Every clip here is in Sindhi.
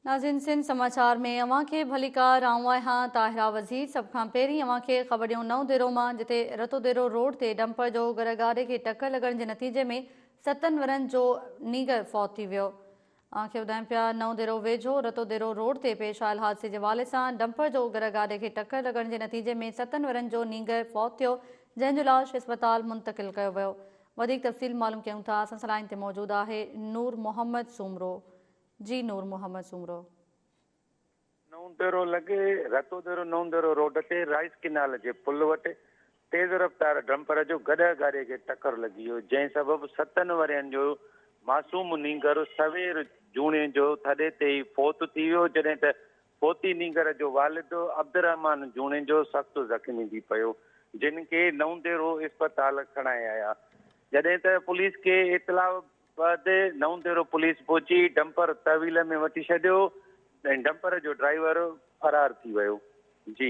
ناظرين سنڌ سماچار ۾ اوهان کي ڀليڪار آئون آهيان طاهره وزير سڀ کان پهرين اوهان کي خبر ڏيون نئون ديرو مان جتي رتو ديرو روڊ تي ڊمپر جو گر گاڏي کي ٽڪر لڳڻ جي نتيجي ۾ ستن ورهين جو نينگر فوت ٿي ويو اوهان کي ٻڌايون پيا نئون ديرو ويجهو رتو ديرو روڊ تي پيش آيل حادثي جي حوالي سان ڊمپر جو گر گاڏي کي ٽڪر لڳڻ جي نتيجي ۾ ستن ورهين جو نينگر فوت ٿيو جنهن جو لاش اسپتال منتقل ڪيو ويو وڌيڪ تفصيل معلوم ڪيون ٿا اسان سان لائين تي موجود آهي نور محمد سومرو جي نور محمد سومرو. نئون ديرو لڳ رتوديرو نئون ديرو روڊ تي رائيس ڪينال جي پل وٽ تيز رفتار ڊمپر جو گڏهه گاڏي کي ٽڪر لڳي ويو جنهن سبب ستن ورهين جو معصوم نينگر سوير جوڻيجو ٿڏي تي ئي فوت ٿي ويو جڏهن ته فوتي نينگر جو والد عبدالرحمان جوڻيجو سخت زخمي ٿي پيو جن کي نئون ديرو اسپتال کڻائي آيا جڏهن ته پوليس کي اطلاع بعد نئون ديرو پوليس پهچي ڊمپر تحويل ۾ وٺي ڇڏيو ۽ ڊمپر جو ڊرائيور فرار ٿي ويو. جي.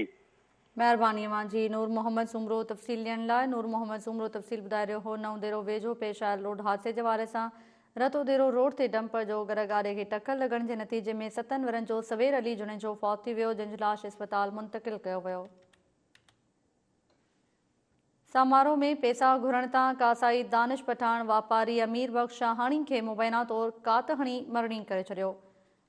مهرباني اوهان جي نور محمد سومرو تفصيل ڏيڻ لاء نور محمد سومرو تفصيل ٻڌائي رهيو هو نئون ديرو ويجهو پيش آيل روڊ حادثي جي حوالي سان رتو ديرو روڊ تي ڊمپر جو گرا گاڏي کي ٽڪر لڳڻ جي نتيجي ۾ ستن ورهين جو سوير علي جوڻيجو فوت ٿي ويو جنهن جو لاش اسپتال منتقل ڪيو ويو. سامارو ۾ پيسا گهرڻ تان ڪاسائي دانش پٺاڻ واپاري امير بخش شاهاڻي کي مبينا طور ڪات هڻي مرڻي ڪري ڇڏيو.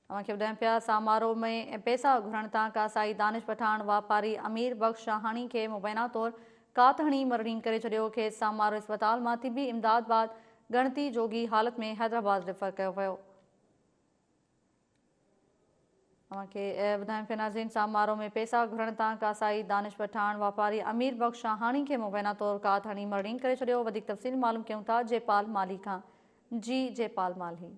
اوهان کي ٻڌايون پيا سامارو ۾ پيسا گهرڻ تان ڪاسائي دانش پٺاڻ واپاري امير بخش شاهاڻي کي مبينا طور ڪات هڻي مرڻي ڪري ڇڏيو کيس سامارو اسپتال مان طبي امداد بعد ڳڻتي جوڳي حالت ۾ حيدرآباد ريفر ڪيو ويو. اوهان کي ٻڌايون پيا ناظرين سامارو ۾ پيسا گهرڻ تان ڪاسائي دانش پٺاڻ واپاري امير بخش شاهاڻي کي مبينا طور ڪات هڻي مرڻينگ ڪري ڇڏيو وڌيڪ تفصيل معلوم ڪيون ٿا جيپال مالهي کان جي جيپال مالهي.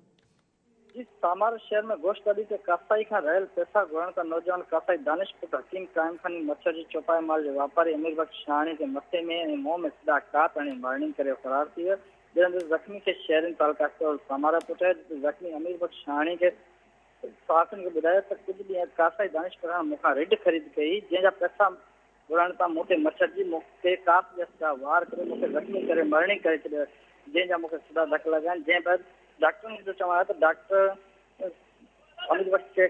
جي سامارو شهر ۾ گوشت اڏي تي ڪاسائي کان رهيل پيسا گهرڻ تان نوجوان ڪاسائي دانش پٽ حڪيم قائم خاني مڇر جي چوپائي مال جي واپاري امير بخش شاهاڻي کي مٿي ۾ ۽ منهن ۾ سڌا ڪات هڻي مرڻينگ ڪري فرار ٿي ويو جڏهن ته زخمي کي شهرين تعلقه اسپتال سامارا پهچايو جتي زخمي امير بخش شاهاڻي کي صحافين کي ٻڌايو ته ڪجهه ڏينهن اڳ ڪاسائي دانش پٺاڻ مون کان رڍ خريد ڪئي جنهن جا پئسا گهرڻ تان مون تي مڇرجي مون تي ڪات جا سڌا وار ڪري مون کي زخمي ڪري مرڻي ڪري ڇڏيو جنهن جا مون کي سڌا ڌڪ لڳا آهن جنهن بعد ڊاڪٽرن جو چوڻ آهي ته ڊاڪٽر حميد بخش کي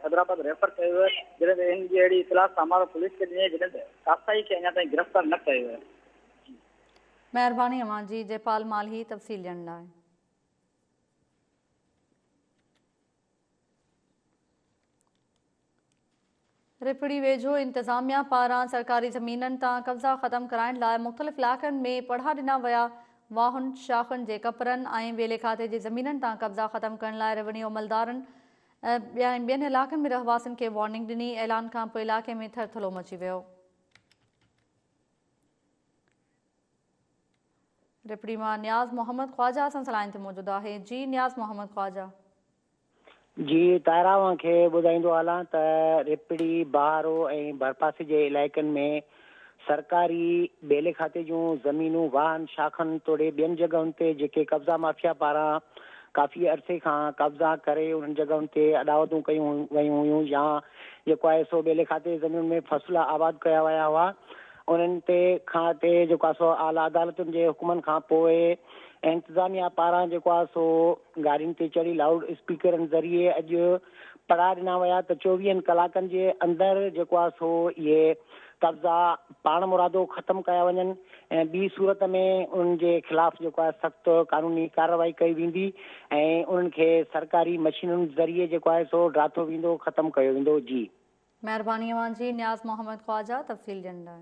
حيدرآباد ريفر ڪيو ويو جڏهن ته ان جي اهڙي اطلاع سامارو پوليس کي ڏني جڏهن ته ڪاسائي کي اڃا تائين گرفتار نه ڪيو ويو. مهرباني اوهان جي جيپال مالهي تفصيل ڏيڻ لاء. رپڙي ويجهو انتظاميا پاران سرڪاري زمينن تان قبضا ختم ڪرائڻ لاء مختلف علائقن ۾ پڙها ڏنا ويا، واهن، شاخن جي ڪپرن ۽ ٻيلي کاتي جي زمينن تان قبضا ختم ڪرڻ لاء روينيو عملدارن ۽ ٻين علائقن ۾ رهواسين کي وارننگ ڏني، اعلان کانپوء علائقي ۾ ٿرٿلو مچي ويو. رپڙي مان نياز محمد خواجه اسان سان لائين تي موجود آهي جي نياز محمد خواجه. جي طاهره اوهان کي ٻڌائيندو هلان ته رپڙي، بهارو ۽ ڀرپاسي جي علائقن ۾ سرڪاري ٻيلي کاتي جون زمينون واهن، شاخن توڙي ٻين جڳهن تي جيڪي قبضا مافيا پاران ڪافي عرصي کان قبضا ڪري انهن جڳهن تي اڏاوتون ڪيون ويون هيون يا جيڪو آهي سو ٻيلي کاتي جي زمينن ۾ فصل آباد ڪيا ويا هئا انهن تي کان تي جيڪو آهي سو اعليٰ عدالتن جي حڪمن کان پوء انتظاميا پاران جيڪو آهي سو گاڏين تي چڙهي لائوڊ اسپيڪرن ذريعي اڄ پڙا ڏنا ويا ته چوويهن ڪلاڪن جي اندر جيڪو آهي سو اهي قبضا پاڻمرادو ختم ڪيا وڃن ۽ ٻي صورت ۾ انهن جي خلاف جيڪو آهي سخت قانوني ڪارروائي ڪئي ويندي ۽ انهن کي سرڪاري مشينن ذريعي جيڪو آهي سو ڊاٿو ويندو ختم ڪيو ويندو جي. مهرباني اوهان جي نياز محمد خواجه تفصيل ڏيڻ لاء.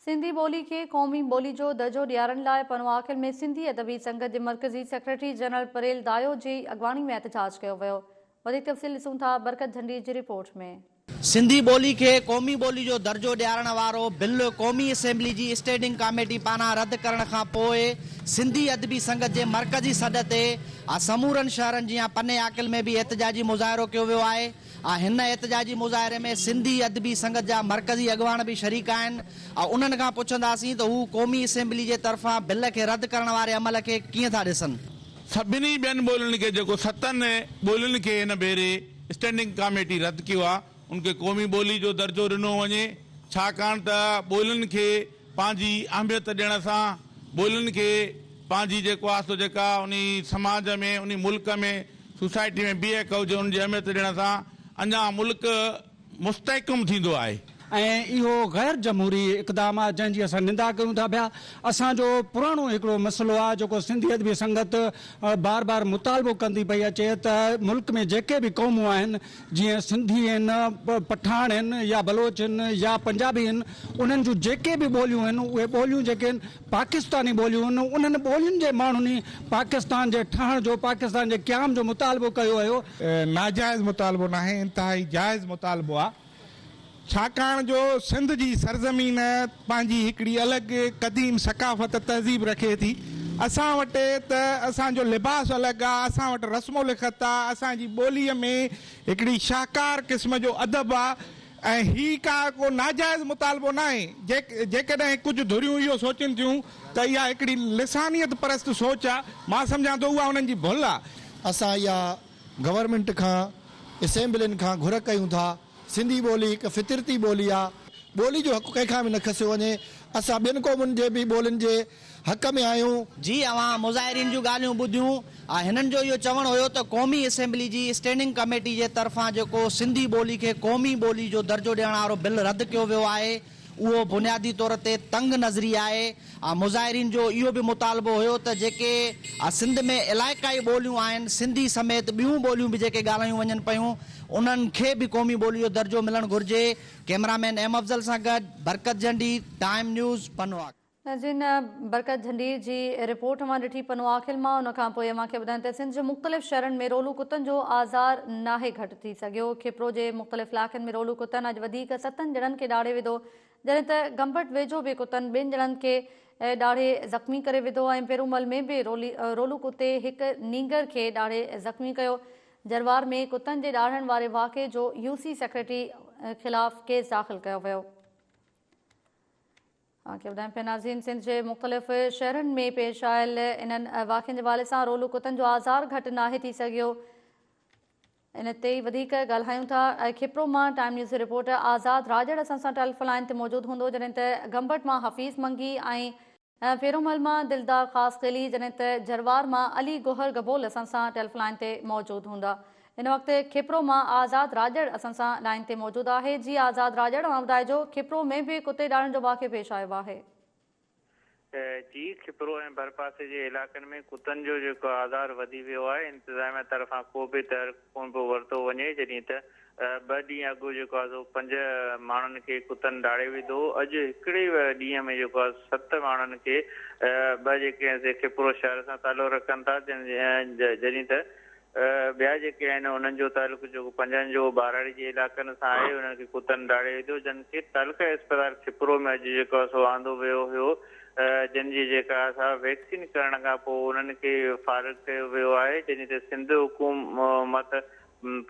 سنڌي ٻولي کي قومي ٻولي جو درجو ڏيارڻ لاء پنوعاقل ۾ سنڌي ادبي سنگت جي مرڪزي سيڪريٽري جنرل پريل دايو جي اڳواڻي ۾ احتجاج ڪيو ويو. وڌيڪ تفصيل ڏسون ٿا برڪت جهنڊي جي رپورٽ ۾. سنڌي ٻولي کي قومي ٻولي جو درجو ڏيارڻ وارو بل قومي اسيمبلي جي اسٽينڊنگ ڪاميٽي پاران رد ڪرڻ کان پوء سنڌي ادبي سنگت جي مرڪزي سڏ تي سمورن شهرن جيان پني عاقل ۾ به احتجاجي مظاهرو ڪيو ويو آهي. هن احتجاجي مظاهري ۾ سنڌي ادبي سنگت جا مرڪزي اڳواڻ به شريڪ آهن. انهن کان پڇنداسين ته هو قومي اسيمبلي جي طرفان بل کي رد ڪرڻ واري عمل کي ڪيئن ٿا ڏسن. سڀني ٻين ٻولين کي جيڪو ستن ٻولين کي هن ڀيري اسٽينڊنگ ڪاميٽي رد ڪيو آهي ان کي قومي ٻولي جو درجو ڏنو وڃي ڇاڪاڻ ته ٻولين کي پنهنجي اهميت ڏيڻ سان ٻولين کي پنهنجي جيڪو آ سو جيڪا انهي سماج ۾ انهي ملڪ ۾ سوسائٽي ۾ بيهڪ هجي ان جي اهميت ڏيڻ سان اڃا ملڪ مستحڪم ٿيندو آهي. ۽ اهو غير جمهوري اقدام آهي جنهن جي اسان نندا ڪيون ٿا پيا. اسان جو پراڻو هڪڙو مسئلو آهي جيڪو سنڌي ادبي سنگت بار بار مطالبو ڪندي پئي اچي ته ملڪ ۾ جيڪي به قومون آهن جيئن سنڌي آهن، پٺاڻ آهن يا بلوچ آهن يا پنجابي آهن انهن جون جيڪي به ٻوليون آهن اهي ٻوليون جيڪي آهن پاڪستاني ٻوليون آهن انهن ٻولين جي ماڻهن ئي پاڪستان جي ٺهڻ جو پاڪستان جي قيام جو مطالبو ڪيو هيو. ناجائز مطالبو ناهي انتهائي جائز مطالبو آ ڇاڪاڻ جو سنڌ جي سرزمين پنهنجي هڪڙي الڳ قديم ثقافت تهذيب رکي ٿي اسان وٽ ته اسان جو لباس الڳ آ اسان وٽ رسم و لخت آ اسان جي ٻوليء ۾ هڪڙي شاهڪار قسم جو ادب آ ۽ هي ڪا ڪو ناجائز مطالبو ناهي جيڪڏهن ڪجهه ڌريون اهو سوچين ٿيون ته اها هڪڙي لسانيت پرست سوچ آ مان سمجهان ٿو اها انهن جي ڀل آ. اسان اها گورنمينٽ کان اسيمبلين کان گهر ڪيون ٿا سنڌي ٻولي هڪ فطرتي ٻولي آ ٻولي جو حق ڪنهن کان به نه کسيو وڃي اسان ٻين قومن جي به ٻولين جي حق ۾ آهيون. جي اوهان مظاهرين جون ڳالهيون ٻڌيون هنن جو اهو چوڻ هيو ته قومي اسيمبلي جي اسٽينڊنگ ڪميٽي جي طرفان جيڪو سنڌي ٻولي کي قومي ٻولي جو درجو ڏيڻ وارو بل رد ڪيو ويو آهي اهو بنيادي طور تي تنگ نظري آهي مظاهرين جو اهو به مطالبو هيو ته جيڪي سنڌ ۾ علائقائي ٻوليون آهن سنڌي سميت ٻيون ٻوليون به جيڪي ڳالهايون وڃن پيون انهن کي به قومي ٻولي جو درجو ملڻ گهرجي ڪئميرا مين ايم افضل سان گڏ برڪت جهنڊي ٽائيم نيوز پنوعاقل. ناظرين برڪت جهنڊير جي رپورٽ اوهان ڏٺي پنوعاقل مان ان کان پوء اوهان کي ٻڌايون ته سنڌ جي مختلف شهرن ۾ رولو ڪتن جو آزار ناهي گهٽ ٿي سگهيو کپرو جي مختلف علائقن ۾ رولو ڪتن اڄ وڌيڪ ستن ڄڻن کي ڏاڙهي وڌو جڏهن ته گمبٽ ويجهو به ڪتن ٻن ڄڻن کي ڏاڙهي زخمي ڪري وڌو ۽ پيرومل ۾ به رولو ڪتي هڪ نينگر کي ڏاڙهي زخمي ڪيو جروار ۾ ڪتن جي ڏاڙهڻ واري واقعي جو يو سي سيڪريٽري خلاف ڪيس داخل ڪيو ويو. اوهان کي ٻڌايون پيا ناظرين سنڌ جي مختلف شهرن ۾ پيش آيل انهن واقعن جي حوالي سان رولو ڪتن جو آزار گهٽ ناهي ٿي سگهيو ان تي ئي وڌيڪ ڳالهايون ٿا کپرو مان ٽائيم نيوز جو رپورٽر آزاد راڄڙ اسان سان ٽيليفون لائين تي موجود هوندو جڏهن ته گمبٽ مان حفيظ منگي ۽ ڦيرومل مان دلدار خاصخيلي جڏهن ته جروار مان علي گوهر گبول اسان سان ٽيليفون لائين تي موجود هوندا. هن وقت کپرو مان آزاد راڄڙ اسان سان لائين تي موجود آهي. جي آزاد راڄڙ اوهان ٻڌائجو کپرو ۾ به ڪتي ڏاڙهڻ جو واقعو پيش آيو آهي. جي کپرو ۽ ڀرپاسي جي علائقن ۾ ڪتن جو جيڪو آزار وڌي ويو آهي انتظاميا طرفان ڪو به تحرڪ ڪونه پيو ورتو وڃي جڏهن ته ٻه ڏينهن اڳ جيڪو آهي سو پنج ماڻهن کي ڪتن ڏاڙهي وڌو، اڄ هڪڙي ڏينهن ۾ جيڪو آهي ست ماڻهن کي ٻه جيڪي آهن سي کپرو شهر سان تعلق رکن ٿا جڏهن ته ٻيا جيڪي آهن انهن جو تعلق جيڪو پنجن جو ٻهراڙي جي علائقن سان آهي انهن کي ڪتن ڏاڙهي وڌو جن کي تعلقه اسپتال کپرو ۾ اڄ جيڪو آهي سو آندو ويو هيو جن جي جيڪا سا ويڪسين ڪرڻ کان پوء انهن کي فارغ ڪيو ويو آهي جڏهن ته سنڌ حڪومت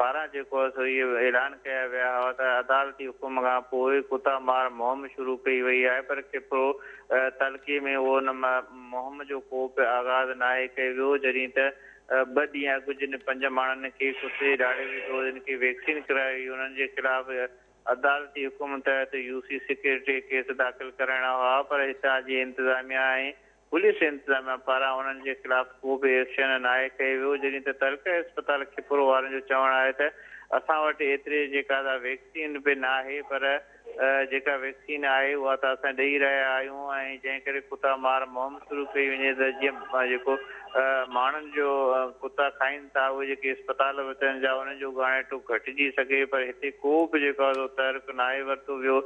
پاران جيڪو آهي سو اهي اعلان ڪيا ويا هئا ته عدالتي حڪم کان پوء ڪتا مار مهم شروع ڪئي وئي آهي پر کپرو تعلقي ۾ اهو ان مهم جو ڪو به آغاز ناهي ڪيو ويو جڏهن ته ٻه ڏينهن اڳ جن پنج ماڻهن کي ڪتي ڏاڙهي وڌو جن کي ويڪسين ڪرائي وئي انهن جي خلاف عدالتي حڪم تحت يو سي سيڪريٽري ڪيس داخل ڪرائڻا هئا پر هتان جي انتظاميا ۽ پوليس انتظاميا پاران انهن جي خلاف ڪو به ايڪشن ناهي ڪيو ويو جڏهن ته تعلقه اسپتال کپرو وارن جو چوڻ آهي ته اسان وٽ ايتري جيڪا سا ويڪسين به ناهي پر جيڪا ويڪسين آهي اها ته اسان ڏئي رهيا آهيون ۽ جنهن ڪري ڪتا مار مهم شروع ڪئي وڃي ته جيئن جيڪو ماڻهن جو ڪتا کائين ٿا اهي جيڪي اسپتال وچن جا انهن جو ڳاڻيٽو گهٽجي سگهي پر هتي ڪو به جيڪو آهي سو تحرڪ ناهي ورتو ويو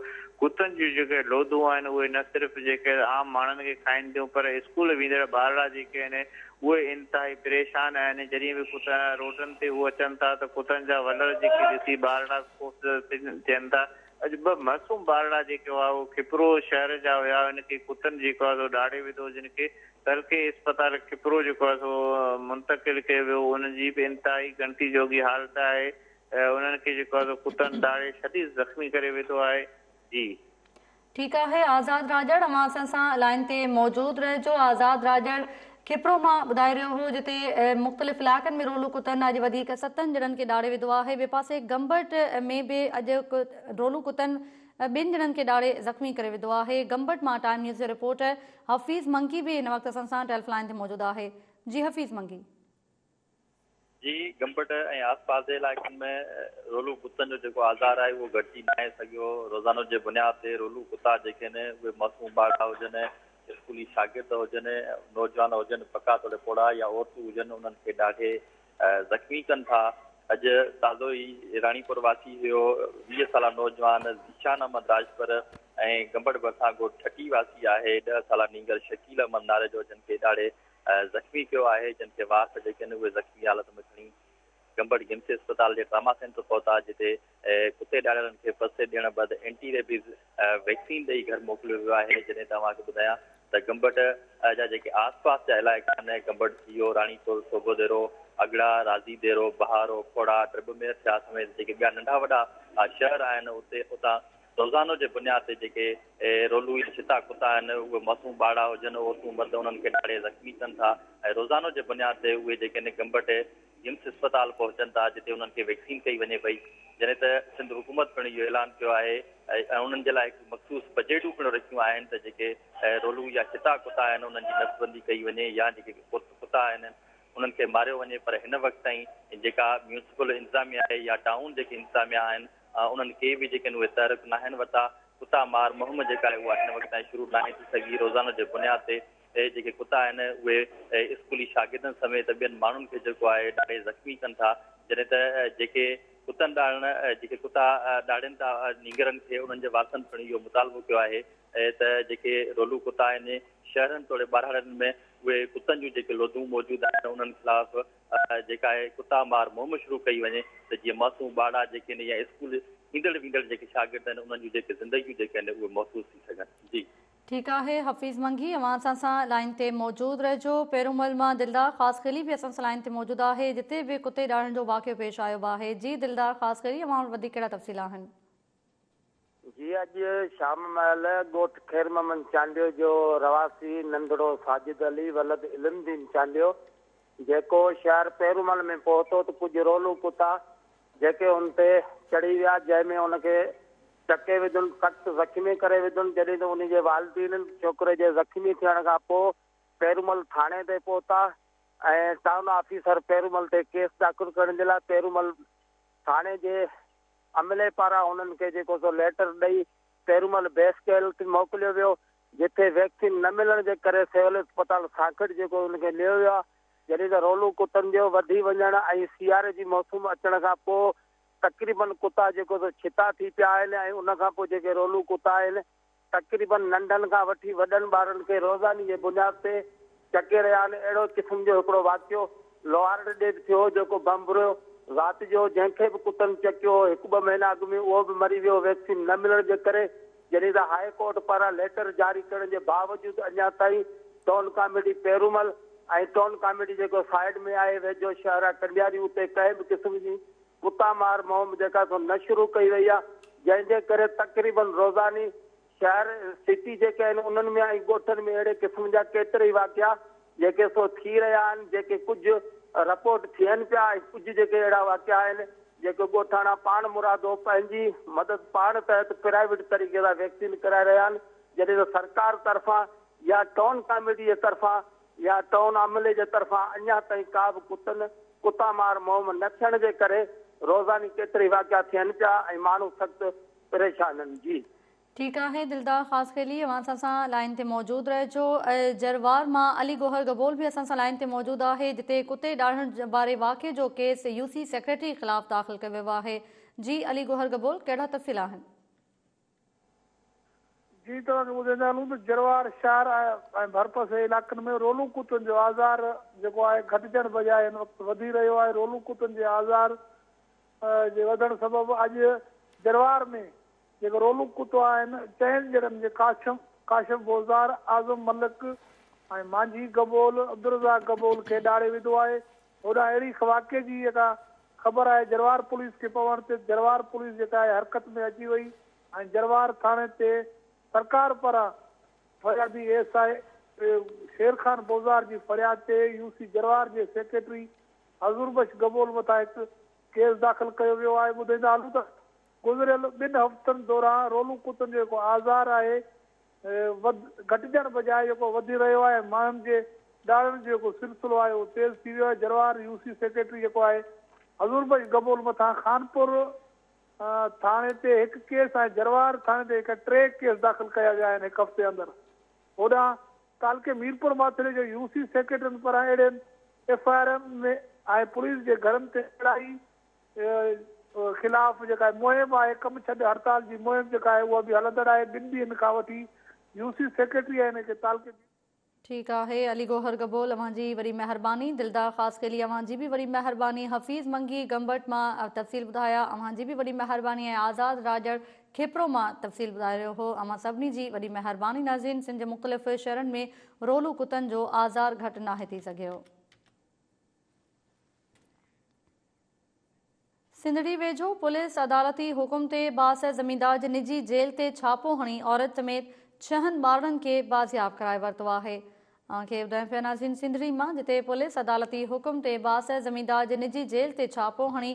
ڪتن جون جيڪي لوڌون آهن اهي نه صرف جيڪي عام ماڻهن کي کائين ٿيون پر اسڪول ويندڙ ٻارڙا جيڪي آهن اهي انتهائي پريشان آهن جڏهن به ڪتا روڊن تي هو اچن ٿا ته ڪتن جا ولر جيڪي ڏسي ٻارڙا خوفزده ٿين ٿا اڄ ٻه معصوم ٻارڙا جيڪي هئا اهي کپرو شهر جا هيا ان کي ڪتن جيڪو آهي سو ڏاڙهي وڌو جن کي تعلقي اسپتال کپرو جيڪو آهي سو منتقل ڪيو ويو انهن جي به انتهائي ڳڻتي جوڳي حالت آهي انهن کي جيڪو آهي سو ڪتن ڏاڙهي شديد زخمي ڪري وڌو آهي. جي. ٺيڪ آهي آزاد راڄڙ اوهان اسان سان لائين تي موجود رهجو آزاد راڄڙ کپرو مان ٻڌائي رهيو هو جتي مختلف علائقن ۾ رولو ڪتن اڄ وڌيڪ ستن ڄڻن کي ڏاڙهي وڌو آهي ٻئي پاسي گمبٽ ۾ به اڄ رولو ڪتن ٻن ڄڻن کي ڏاڙهي زخمي ڪري وڌو آهي. گمبٽ مان ٽائيم نيوز جو رپورٽر حفيظ منگي به هن وقت اسان سان ٽيلف لائين تي موجود آهي. جي حفيظ منگي. جي گمبٽ ۽ آس پاس جي علائقن ۾ رولو ڪتن جو جيڪو آزار آهي اهو گهٽجي ناهي سگهيو، روزانو جي بنياد تي رولو ڪتا جيڪي آهن اهي معصوم ٻارڙا هجن، اسڪولي شاگرد هجن، نوجوان هجن، پڪا توڙي پوڙها يا عورتون هجن انهن کي ڏاڍي زخمي ڪن ٿا. اڄ تازو ئي راڻيپور واسي هيو 20 سالا نوجوان ذيشان احمد راڄپر ۽ گمبٽ ڀرسان ڳوٺ ٺٽي واسي آهي 10 سالا نينگر شڪيل احمد ناريجو جن کي ڏاڙهي زخمي ڪيو آهي جن کي وارث جيڪي آهن اهي زخمي حالت ۾ کڻي گمبٽ گمسي اسپتال جي ٽراما سينٽر پهتا جتي ڪتي ڏاڙهيلن کي فرسٽ ايڊ ڏيڻ بعد اينٽي ريبيز ويڪسين ڏئي گهر موڪليو ويو آهي جڏهن ته اوهان کي ٻڌايان ته گمبٽ جا جيڪي آس پاس جا علائقا آهن گمبٽ ٿيو راڻيپور صوڀوديرو اڳڙا راضي ديرو بهارو کوڙا ڊرٻ مير ٿيا سميت جيڪي ٻيا ننڍا وڏا شهر آهن اتي اتان روزانو جي بنياد تي جيڪي رولو يا ڇتا ڪتا آهن اهي معصوم ٻارڙا هجن عورتون مرد انهن کي ڏاڙهي زخمي ڪن ٿا ۽ روزانو جي بنياد تي اهي جيڪي آهن گمبٽ گمس اسپتال پهچن ٿا جتي انهن کي ويڪسين ڪئي وڃي پئي جڏهن ته سنڌ حڪومت پڻ اهو اعلان ڪيو آهي ۽ انهن جي لاء هڪ مخصوص بجيٽون پڻ رکيون آهن ته جيڪي رولو يا ڇتا ڪتا آهن انهن جي نسبندي ڪئي وڃي يا جيڪي ڪتا آهن انهن کي ماريو وڃي پر هن وقت تائين جيڪا ميونسپل انتظاميا آهي يا ٽائون جيڪي انتظاميا آهن انهن ڪي به جيڪي آهن اهي تحرڪ ناهن ورتا، ڪتا مار مهم جيڪا آهي اها هن وقت تائين شروع ناهي ٿي سگهي، روزانو جي بنياد تي جيڪي ڪتا آهن اهي اسڪولي شاگردن سميت ٻين ماڻهن کي جيڪو آهي ڏاڙهي زخمي ڪن ٿا، جڏهن ته جيڪي ڪتن ڏاڙهڻ جيڪي ڪتا ڏاڙهين ٿا نينگرن کي انهن جي وارثن پڻ اهو مطالبو ڪيو آهي ته جيڪي رولو ڪتا آهن شهرن توڙي ٻهراڙين ۾ اهي ڪتن جون جيڪي لوڌون موجود آهن انهن خلاف جيڪا آهي ڪتا مار مهم شروع ڪئي وڃي ته جيئن معصوم ٻارڙا جيڪي آهن يا اسڪول ايندڙ ويندڙ جيڪي شاگرد آهن انهن جون جيڪي زندگيون جيڪي آهن اهي محفوظ ٿي سگهن جي. ٺيڪ آهي حفيظ منگي اوهان اسان سان لائين تي موجود رهجو پيرومل مان دلدار خاصخيلي به اسان سان لائين تي موجود آهي جتي به ڪتي ڏاڙهڻ جو واقعو پيش آيو به آهي جي دلدار خاصخيلي اوهان وٽ وڌيڪ ڪهڙا تفصيل آهن. جي اڄ شام مهل ڳوٺ خير محمد چانڊيو جو رهواسي ننڍڙو ساجد علي ولد علم دين چانڊيو جيڪو شهر پيرومل ۾ پهتو ته ڪجهه رولو ڪتا جيڪي ان تي چڙهي ويا جنهن ۾ ان کي چڪي وڌن سخت زخمي ڪري وڌن جڏهن ته ان جي والدين ڇوڪري جي زخمي ٿيڻ کان پوء پيرومل ٿاڻي تي پهتا ۽ ٽائون آفيسر پيرومل تي ڪيس داخل ڪرڻ جي لاء پيرومل ٿاڻي جي عملي پاران انهن کي جيڪو سو ليٽر ڏئي پيرومل بيس ڪيل تي موڪليو ويو جتي ويڪسين نه ملڻ جي ڪري سول اسپتال سانکڙ جيڪو ان کي نيو ويو آهي جڏهن ته رولو ڪتن جو وڌي وڃڻ ۽ سياري جي موسم اچڻ کان پوء تقريبن ڪتا جيڪو سو ڇتا ٿي پيا آهن ۽ ان کان پوء جيڪي رولو ڪتا آهن تقريبن ننڍن کان وٺي وڏن ٻارن کي روزاني جي بنياد تي چڪي رهيا آهن اهڙو قسم جو هڪڙو واقعو لوهارڙ ڏي به ٿيو هو جيڪو ڀنڀريو رات جو جنهن کي به ڪتن چڪيو هو هڪ ٻه مهينا اڳ ۾ اهو به مري ويو ويڪسين نه ملڻ جي ڪري جڏهن ته هاء ڪورٽ پاران ليٽر جاري ڪرڻ جي باوجود اڃا تائين town committee Perumal ۽ town committee جيڪو سائيڊ ۾ آهي ويجهو شهر آهي ڪنڊياري اتي ڪنهن به قسم جي ڪتا مار مهم جيڪا سو نه شروع ڪئي وئي آهي جنهن جي ڪري تقريبن روزاني شهر سٽي جيڪي آهن انهن ۾ ۽ ڳوٺن ۾ اهڙي قسم جا ڪيترائي واقعا جيڪي سو ٿي رهيا آهن جيڪي ڪجهه رپورٽ ٿين پيا ۽ ڪجهه جيڪي اهڙا واقعا آهن جيڪي ڳوٺاڻا پاڻ مرادو پنهنجي مدد پاڻ تحت پرائيويٽ طريقي سان ويڪسين ڪرائي رهيا آهن جڏهن ته سرڪار طرفان يا ٽائون ڪاميٽي جي طرفان يا ٽائون عملي جي طرفان اڃا تائين ڪا به ڪتن ڪتا مار مهم نه ٿيڻ جي ڪري روزاني ڪيترائي واقعا ٿين پيا ۽ ماڻهو سخت پريشان آهن جي. ٺيڪ آهي دلدار خاصخيلي اوهان اسان سان لائين تي موجود رهجو جروار مان علي گوهر گبول به اسان سان لائين تي موجود آهي جتي ڪتي ڏاڙهڻ واري واقعي جو ڪيس يو سي سيڪريٽري خلاف داخل ڪيو ويو آهي جي علي گوهر گبول ڪهڙا تفصيل آهن. جي توهان کي ٻڌائيندا هلون ته جروار شهر ۽ ڀرپاسي علائقن ۾ رولو ڪتن جو آزار جيڪو آهي گهٽجڻ بجاء هن وقت وڌي رهيو آهي رولو ڪتن جي آزار جي وڌڻ سبب اڄ جروار ۾ جيڪي رولو ڪتو آهن چئن ڄڻن جي ڪاشم ڪاشف بوزدار، اعظم ملڪ ۽ مانجهي گبول، عبدالرزاق گبول کي ڏاڙهي وڌو آهي هوڏانهن اهڙي واقعي جي جيڪا خبر آهي جروار پوليس کي پوڻ تي جروار پوليس جيڪا آهي حرڪت ۾ اچي وئي ۽ جروار ٿاڻي تي سرڪار پاران فريادي S I Sher Khan Bozdar جي فرياد تي يو سي جروار جي سيڪريٽري حضور بخش گبول مٿان هڪ ڪيس داخل ڪيو ويو آهي ٻڌائيندا هلون ته. گذريل ٻن هفتن دوران رولو ڪتن جو جيڪو آزار آهي وڌ گهٽجڻ بجاء جيڪو وڌي رهيو آهي ۽ ماڻهن جي ڏاڙهڻ جو جيڪو سلسلو آهي اهو تيز ٿي ويو آهي جروار يو سي سيڪريٽري جيڪو آهي حضور بخش گبول مٿان خانپور ٿاڻي تي هڪ ڪيس ۽ جروار ٿاڻي تي هڪ ٽي ڪيس داخل ڪيا ويا آهن هڪ هفتي اندر هوڏانهن تعلقي ميرپور ماٿيلي جو يو سي سيڪريٽرين پاران اهڙين ايف I آرن ۾ ۽ پوليس جي گهرن تي چڙهائي خلاف جيڪا مهم آهي ڪم ڇڏ هڙتال جي مهم جيڪا آهي اها به هلندڙ آهي ٻن ڏينهن کان وٺي يو سي سيڪريٽري ۽ ان کي تعلقي. ٺيڪ آهي علي گوهر گبول اوهان جي وڏي مهرباني دلدار خاصخيلي اوهان جي به وڏي مهرباني حفيظ منگي گمبٽ مان تفصيل ٻڌايا اوهان جي به وڏي مهرباني ۽ آزاد راڄڙ کيپرو مان تفصيل ٻڌائي رهيو هو اوهان سڀني جي وڏي مهرباني ناظرين سنڌ جي مختلف شهرن ۾ رولو ڪتن جو آزار گهٽ ناهي ٿي سگهيو. سنڌڙي ويجهو پوليس عدالتي حڪم تي بااثر زميندار جي نجي جيل تي ڇاپو هڻي عورت سميت ڇهن ٻارڙن کي بازياب ڪرائي ورتو آهي. اوهان کي ٻڌايون پيا ناظرين سنڌڙي مان جتي پوليس عدالتي حڪم تي بااثر زميندار جي نجي جيل تي ڇاپو هڻي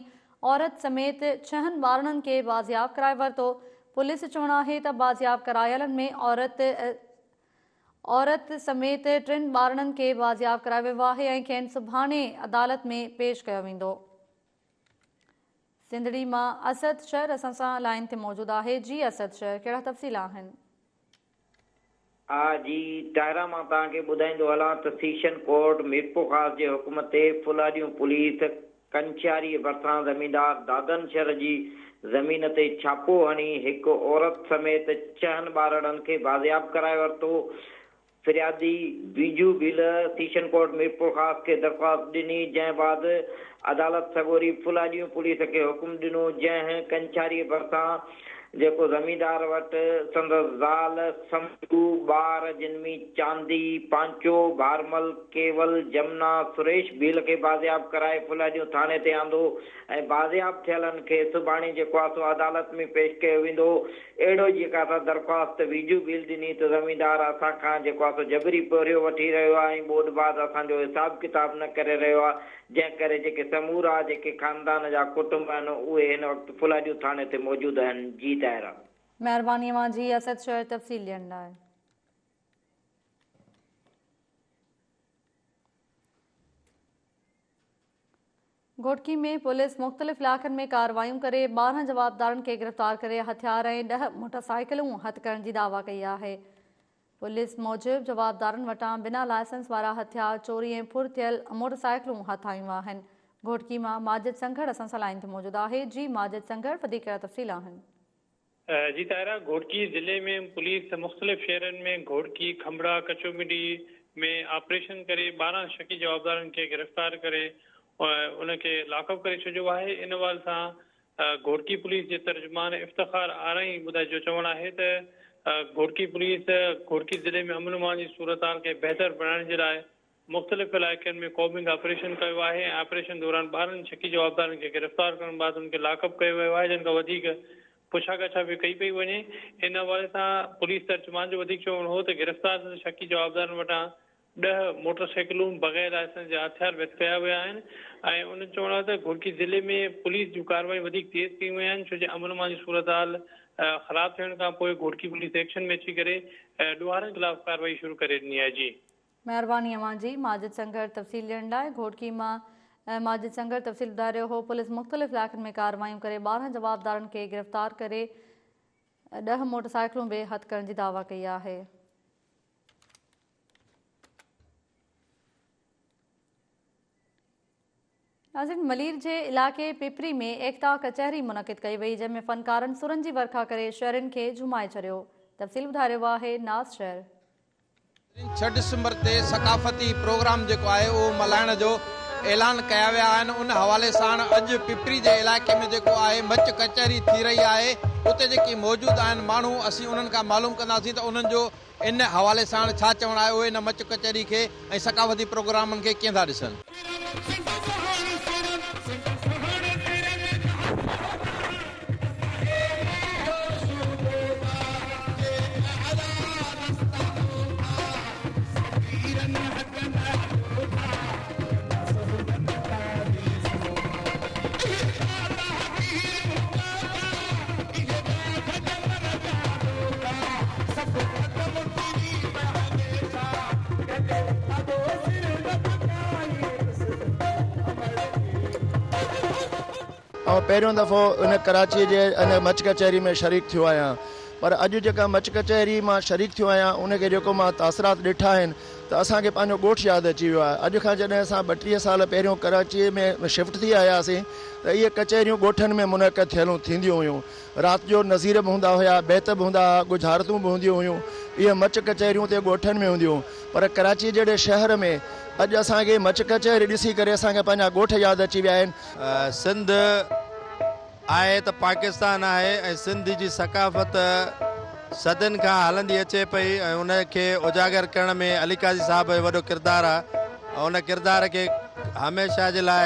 عورت سميت ڇهن ٻارڙن کي بازياب ڪرائي ورتو. پوليس جو چوڻ آهي ته بازياب ڪرايلن ۾ عورت عورت سميت ٽن ٻارڙن کي بازياب ڪرايو ويو آهي ۽ کين سڀاڻي عدالت ۾ پيش ڪيو ويندو. سنڌڙي مان اسد شر اسان سان لائين تي موجود آهي جي اسد شر ڪهڙا تفصيل آهن. آء جي طاهره مان توهان کي ٻڌائيندو هلان ته سيشن ڪورٽ ميرپورخاص جي حڪم تي ڦلهاڏيون پوليس ڪنڇياريء ڀرسان زميندار دادن شھر جي زمين تي ڇاپو هڻي هڪ عورت سميت ڇهن ٻارڙن کي بازياب ڪرائي ورتو. فريادي بيجو ڀيل سيشن ڪورٽ ميرپورخاص کي درخواست ڏني، جنهن بعد عدالت سڳوري ڦلهاڏيون پوليس کي حڪم ڏنو، جنهن ڪنڇاريء ڀرسان جيڪو زميندار وٽ سندس زال، سمجهو، ٻار جن ۾ چاندي، پانچو، ڀارمل، ڪيول، جمنا، سريش ڀيل کي بازياب ڪرائي ڦلهڏيون ٿاڻي تي آندو ۽ بازياب ٿيلن کي سڀاڻي جيڪو آ سو عدالت ۾ پيش ڪيو ويندو. اهڙو جيڪا سا درخواست ويجهو ڀيل ڏني ته زميندار اسان کان جيڪو آ سو جبري پورهيو وٺي رهيو آ ۽ ٻوڏ بعد اسان جو حساب ڪتاب نه ڪري رهيو آ جنهن ڪري جيڪي سمورا جيڪي خاندان جا ڪٽنب آهن اهي هن وقت ڦلهڏيون ٿاڻي تي موجود آهن. جي طاهره. مهرباني اوهان جي اسد شهر تفصيل ڏيڻ لاء. گهوٽڪي ۾ پوليس مختلف علائقن ۾ ڪارروايون ڪري 12 جوابدارن کي گرفتار ڪري هٿيار ۽ 10 موٽرسائيڪلون هٿ ڪرڻ جي دعويٰ ڪئي آهي. پوليس موجب جوابدارن وٽان بنا لائسنس وارا هٿيار، چوري ۽ ڦر ٿيل موٽرسائيڪلون هٿ آيون آهن. گهوٽڪي مان ماجد سنگهڙ اسان سان لائين تي موجود آهي. جي ماجد سنگهڙ وڌيڪ ڪهڙا تفصيل آهن؟ جي طاهره، گهوٽڪي ضلعي ۾ پوليس مختلف شهرن ۾ گهوٽڪي، کنڀڙا، ڪچو منڊي ۾ آپريشن ڪري 12 شڪي جوابدارن کي گرفتار ڪري ان کي لاڪ اپ ڪري ڇڏيو آهي. ان حوالي سان گهوٽڪي پوليس جي ترجمان افتخار آرائين ٻڌائي جو چوڻ آهي ته گهوٽڪي پوليس گهوٽڪي ضلعي ۾ امن امان جي صورتحال کي بهتر بڻائڻ جي لاء مختلف علائقن ۾ ڪومبنگ آپريشن ڪيو آهي ۽ آپريشن دوران 12 شڪي جوابدارن کي گرفتار ڪرڻ بعد انهن کي لاڪ اپ ڪيو ويو آهي جن کان وڌيڪ پڇا ڳاڇا به ڪئي پئي وڃي ان حوالي سان پوليس ترجمان جو وڌيڪ چوڻ هو ته گرفتار ٿيل شڪي جوابدارن وٽان 10 موٽر سائيڪلون بغير لائسنس جا هٿيار به هٿ ڪيا ويا آهن ۽ انهن جو چوڻ آهي ته گهوٽڪي ضلعي ۾ پوليس جون ڪارروايون وڌيڪ تيز ڪيون ويون آهن ڇو جو امن امان جي صورتحال خراب ٿيڻ کان پوء گهوٽڪي پوليس ايڪشن ۾ اچي ڪري ڏوهارين خلاف ڪارروائي شروع ڪري ڏني آهي جي. مهرباني اوهان جي ماجد سنگهڙ تفصيل ڏيڻ لاء گهوٽڪي مان ماجد سنگهڙ تفصيل ٻڌائي رهيو هو پوليس مختلف علائقن ۾ ڪارروايون ڪري 12 جوابدارن کي گرفتار ڪري 10 موٽر سائيڪلون به هٿ ڪرڻ جي دعويٰ ڪئي آهي. ناظرين ملير جي علائقي پپري ۾ ايڪتا ڪچهري منعقد ڪئي وئي جنهن ۾ فنڪارن سرن جي ورکا ڪري شهرين کي جهومائي ڇڏيو تفصيل ٻڌائي رهيو آهي ناز شهر. 6 ڊسمبر تي ثقافتي پروگرام جيڪو آهي اهو ملهائڻ جو اعلان ڪيا ويا آهن ان حوالي ساڻ اڄ پپري جي علائقي ۾ جيڪو آهي مچ ڪچهري ٿي رهي آهي اتي جيڪي موجود آهن ماڻهو اسين انهن کان معلوم ڪنداسين ته انهن جو ان حوالي ساڻ ڇا چوڻ آهي اهي ان مچ ڪچهري کي ۽ ثقافتي پروگرامن کي ڪيئن ٿا ڏسن. آئون پهريون دفعو ان ڪراچيء جي ان مچ ڪچهري ۾ شريڪ ٿيو آهيان پر اڄ جيڪا مچ ڪچهري مان شريڪ ٿيو آهيان ان کي جيڪو مان تاثرات ڏٺا آهن ته اسان کي پنهنجو ڳوٺ ياد اچي ويو آهي. اڄ کان جڏهن اسان 32 سال پهريون ڪراچيء ۾ شفٽ ٿي آياسين ته اهي ڪچهريون ڳوٺن ۾ منعقد ٿيل ٿينديون هيون. رات جو نظير به هوندا هيا، بيت به هوندا ها، ڳجهارتون به هونديون هيون. اهي مچ ڪچهريون اتي ڳوٺن ۾ هونديون هيون. پر ڪراچيء جهڙي شهر ۾ اڄ اسان کي مچ ڪچهري ڏسي ڪري اسان کي پنهنجا ڳوٺ ياد اچي ويا آهن. سنڌ آهي ته پاڪستان آهي ۽ سنڌ جي ثقافت صدين کان هلندي اچي پئي ۽ ان کي اجاگر ڪرڻ ۾ علي قاضي صاحب جو وڏو ڪردار آهي ۽ ان ڪردار کي هميشه جي لاء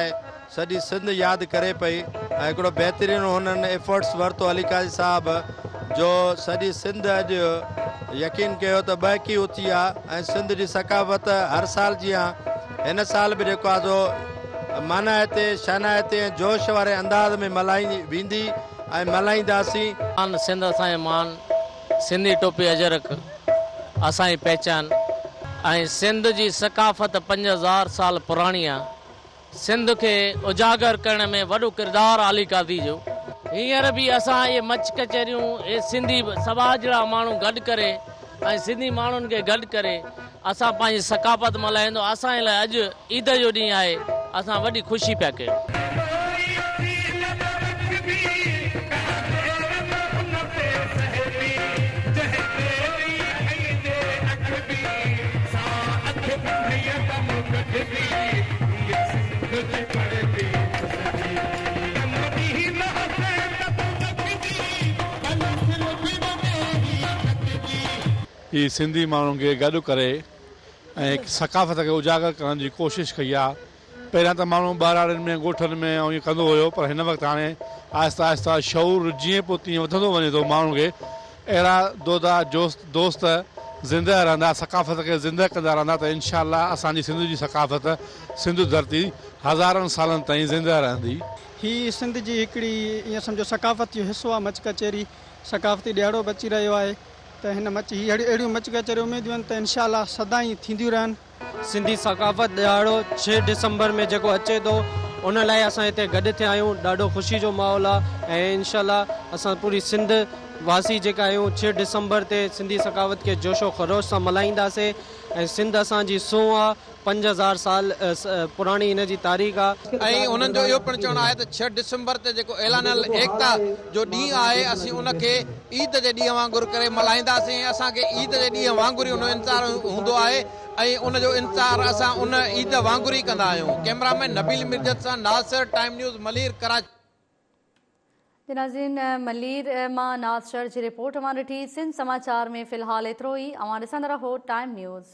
سڄي سنڌ ياد ڪري پئي ۽ هڪڙو بهترين هنن ايفرٽس ورتو علي قاضي صاحب جو سڄي سنڌ اڄ يقين ڪيو ته ٻهڪي اٿي آ ۽ سنڌ جي ثقافت هر سال جيان هن سال به جيڪو آ سو مانائتي، شانائتي ۽ جوش واري انداز ۾ ملهائي ويندي ۽ ملهائينداسين. مان سنڌ اسان جو مان، سنڌي ٽوپي اجرڪ اسان جي پهچان ۽ سنڌ جي ثقافت 5000 سال پراڻي آ، سنڌ کي اجاگر ڪرڻ ۾ وڏو ڪردار علي قاضي جو. هينئر به اسان اهي مچ ڪچهريون اهي سنڌي سٻاجهڙا ماڻهو گڏ ڪري ۽ سنڌي ماڻهن کي گڏ ڪري اسان پنهنجي ثقافت ملهائيندو اسان جي لاء اڄ عيد جو ڏينهن آهي اسان وڏي خوشي پيا ڪيون. هي سنڌي ماڻهن کي گڏ ڪري ۽ هڪ ثقافت کي اجاگر ڪرڻ جي ڪوشش ڪئي آ. پهريان ته ماڻهو ٻهراڙين ۾ ڳوٺن ۾ ۽ ائين ڪندو هيو پر هن وقت هاڻي آهستي آهستي شعور جيئن پوء تيئن وڌندو وڃي ٿو ماڻهن کي اهڙا دودا جوست دوست زنده رهندا ثقافت کي زنده ڪندا رهندا ته انشاء الله اسان جي سنڌ جي ثقافت سنڌ ڌرتي هزارن سالن تائين زنده رهندي. هي سنڌ جي هڪڙي ائين سمجهو ثقافت جو حصو آ مچ ڪچهري ثقافتي ڏهاڙو به اچي رهيو آهي ته هن مچ هي اهڙيون مچ ڪچهريون اميدون آهن ته انشاء الله سدائين ٿينديون رهن. سنڌي ثقافت ڏهاڙو 6 ڊسمبر ۾ جيڪو اچي ٿو ان لاء اسان هتي گڏ ٿيا آهيون ڏاڍو خوشي جو ماحول آهي ۽ انشاء الله اسان پوري سنڌ واسي جيڪا آهيون 6 ڊسمبر تي سنڌي ثقافت کي جوش و خروش سان ملهائينداسين ۽ سنڌ اسان جي سونهن آ 5000 سال پراڻي هن جي تاريخ آ. ۽ انهن جو اهو پڻ چوڻ آهي ته 6 ڊسمبر تي جيڪو اعلانيل ايڪتا جو ڏينهن آهي اسين ان کي عيد جي ڏينهن وانگر ڪري ملهائينداسين ۽ اسان کي عيد جي ڏينهن وانگر ئي ان جو انتظار هوندو آهي ۽ ان جو انتظار اسان ان عيد وانگر ئي ڪندا آهيون. ڪئميرا مين نبيل ميرجت سان ناصر، ٽائيم نيوز، ملير، ڪراچي. جي ناظرين ملير مان ناز شر جي رپورٽ اوهان ڏٺي سنڌ سماچار ۾ في الحال ايترو ئي اوهان ڏسندا رهو ٽائيم نيوز.